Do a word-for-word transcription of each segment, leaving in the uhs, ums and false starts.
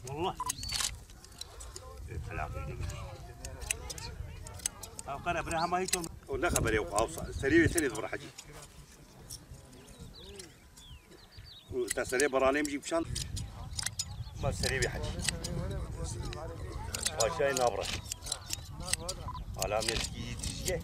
والله. Ew qere bire hema hiç olmaz. O ne xeberê xwe, ew serî wê serê dibir hecî. Û te serê beranê min jî kişand. Ma serê wê hecî. Paşayê nabire. Ala meskî dizî ye.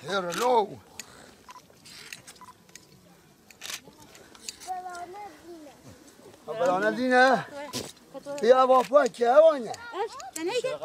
Here, hello. Belane dîne. Ya baba, ke ewane. Tenê de.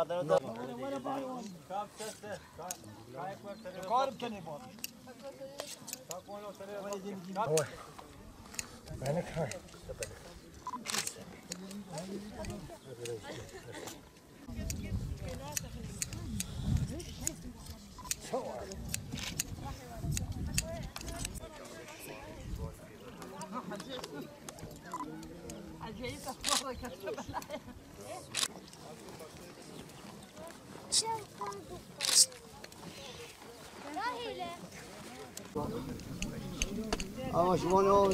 Ama şima ne o,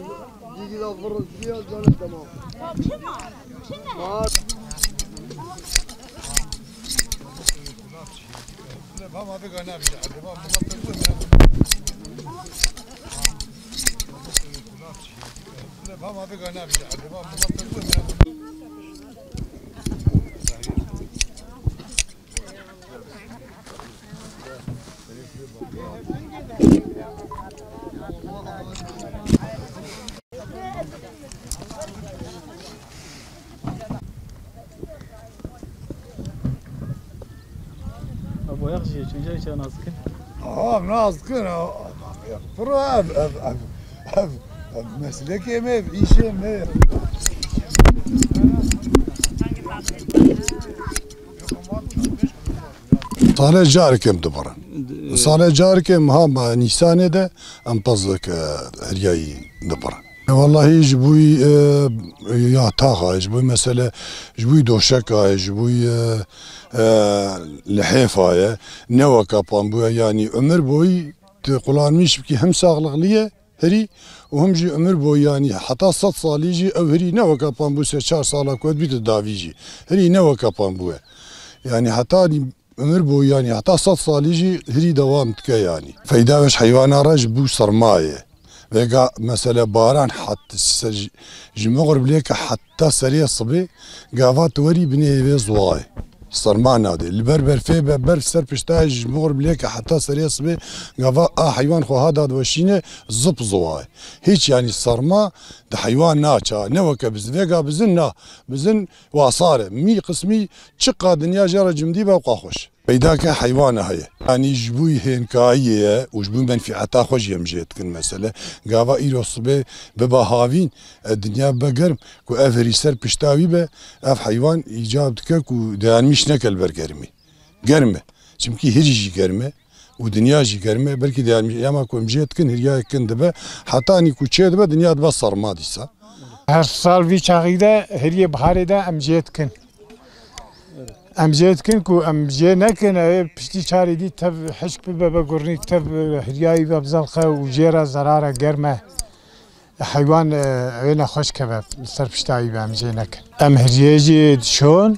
digi da vurun, digi da canı tamam. Var. Boyax jî çûn, jî nas dikin. Aha, nas dikin. Piro ev, ev, ev, ev, ev meslekê me, ev îşê me. Sale careke em dibirin. Sale careke em ha ma Nîsanê de em pezlek, e, heryayî dibirin. E, wellahî ji bo, e, ya taxa, ji bo mesele, ji bo doşeka, ji bo, e, e, lihêfa ye, ne weka pambû ye, yanî umir boyî tu qulanmîş bikî hem saxliqlî ye, hirî û him jî umir boyî, yanî heta sed salî jî ew hirî ne weke pambû sê çar sala ku bî tu davî jî. Hirî ne weke pambû ye. Yanî heta umir boyî, yanî heta sed salî jî hirî dewam dike yanî. Feyda wê ji heywana re ji bo sermayê. Vêga mesele baran het se-, ji, ji mixir bilêke heta serê sibê gava tu werî binê vê ziwayê. Serma nade. Li ber berfê be, berf ser piştayê ji mixir bilêke heta serê sibê gava a heywan xwe ha dadiweşîne zip ziwayê. Hiç yanî serma di heywan naça. Ne weke bizin. Vêga bizin na. Bizin wasar e. Mî qismî çiqa dinya jê re cimdî be wqa xweş. Peydake heywana heye. Yanî ji bo hênkayiyê ye û ji bo menfîeta xwe jî em jê dikin mesele. Gava îro sibê biba havîn, e, dinya bibe germ, ku ev hirî ser pişta wî be, ev heywan îcab dike ku dayanmîş neke li ber germî. Germ e. Çimkî hirî jî germ e û dinya jî germ e. Belkî dayanmîş, ya ma ku em jê dikin, hiryayê kin dibe. Hetanî ku çê dibe, dinya dibe serma dîsa. Her sal vî çaxî de, hiriyê biharê de em jê dikin. Em jê dikin ku em jê nekin, ew ê piştî çarê dî tev hişk bibe, be gurnî, tev hiryayî be bizelqe û jê re zerare germe. Heywan, e, ew ê nexweş keve, li ser piştayî be, em jê nekin. Em hiriyê jî dişon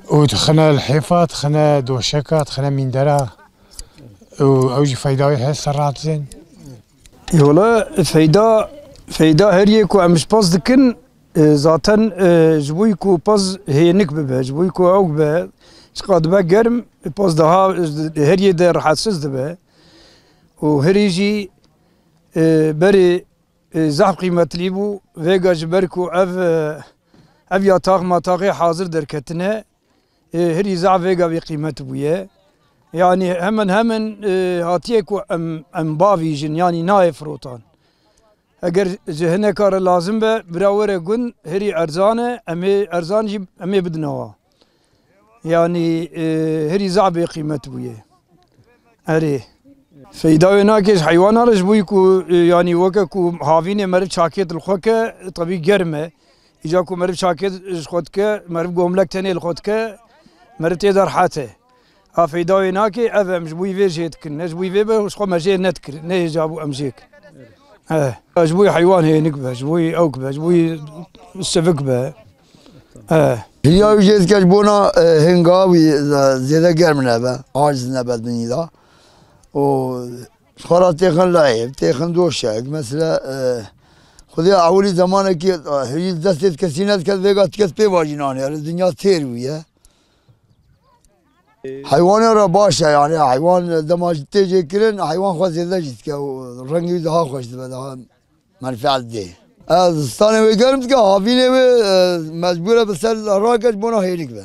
û dixine lihêfa, dixine doşeka, dixine mîndera û ew jî feyda wê heye ser radizên. Wala feyda, feyda heriyê ku em ji pez dikin, e, zaten, e, ji bo ku pez hênik bibe, ji bo ku ewk be, çiqa dibe germ, pez daha, e, heriyê de rehetsiz dibe. Û herî jî, e, berê, e, zehf qîmetlî bû. Vêga ji ber ku ev, e, ev yatax mataxê hazir derketine, e, herî zehf vêga bê qîmet bûye. Yanî hemen hemen, e, hatiye ku em, em bavîjin, yanî nayê firotan. Eger ji hineka re lazim be, bira were gund, herî erzan e, em ê erzan jî em ê bidinawa. Yanî, e, herî zehf bê qîmet bûye. Erê. Feyda wê nake ji heywana re, ji bo ku, e, yanî weke ku havînê meriv çakêt li xwe ke, tebî germ e. Îca ku meriv çakêt ji xwe dike, meriv gomlek tenê li xwe dike, meriv tê de rehet e. A feyda wê nake, ev em ji bo vê jê dikin. Ne ji bo vê be, ji xwe me jê nedikir. Ne hêca bû em jê kin. Eh, ji bo heywan hênik be, ji bo ewk be, ji bo sivik be. Eh. Hilya wî jê dike ji bona, e, hinga wî, e, zêde germ nebe, aciz nebe dinî da. Û ji xwe re têxin lehêv, têxin doşek. Mesela, e, xwedê ewilî zemanekî, e, hilî destê kesî nediket, vêga ti kes pê vajî nanê. Dinya têr bûye. Heywanê re baş e, yani heywan dema jî tê jê kirin, heywan xwe zêde jî dike û rengê wî daha xweş dibe, daha menfeet dê. Ez zistanê wê germ dike, havînê wê, e, mecbûr e bi ser rake ji bona hêrik be.